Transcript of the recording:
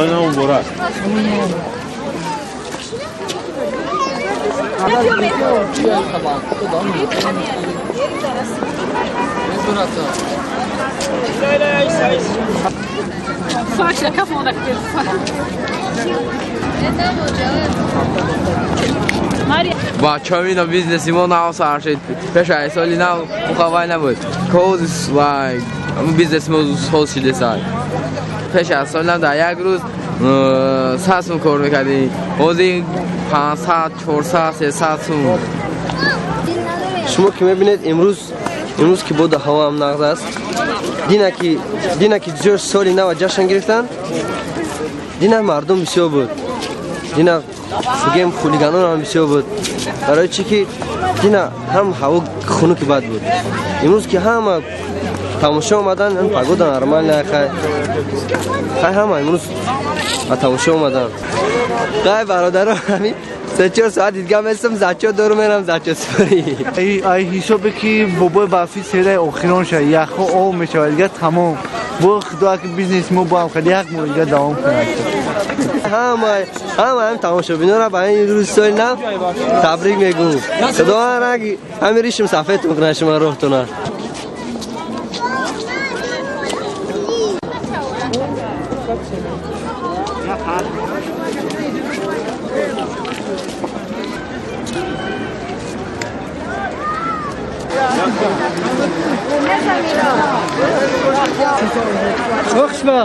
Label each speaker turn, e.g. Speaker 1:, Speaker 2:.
Speaker 1: Соли нав муборак.
Speaker 2: Бачаҳо ино бизнеси мо нав сар шуд. Пеш аз соли нав мухаввай набуд. Коз вай бизнеси мо соз шудеса. Пеш аз соли нав дар як рӯз 100 сум кор мекардем. Ҳозир 500, 400, 300 сум.
Speaker 3: Шумо ки мебинед имрӯз ки боду ҳаво ҳам нағз аст. Дина ки ҷош соли нава ҷашн гирифтанд, дина мардум бисёр буд. Дина бигем хулиганон ҳам бисёр буд. Барои чӣ ки дина ҳам ҳаво хунуки бад буд. Имрӯз ки ҳама тамошо омадан, ҳам погода нормальная, хай. Хай ҳама имрӯз ба тамошо омадан. Хай бародаро, ҳамин 3-4 соат дидгам местам, зачо дору мерам зачо сипарӣ.
Speaker 4: Ай ҳисобе ки бобои барфӣ сераи охирон шавад, яхҳо об мешавад, дигар тамом. Бо худо ки бизнес мо бо ҳам хеле як моҳ дигар давом кунад.
Speaker 3: Ҳама ҳам тамошобинонро ба ин рӯзи соли нав табрик мегӯм. Худованд ранги ҳамин ришм сафедтон кунад шумо роҳтона.
Speaker 4: Hoşma.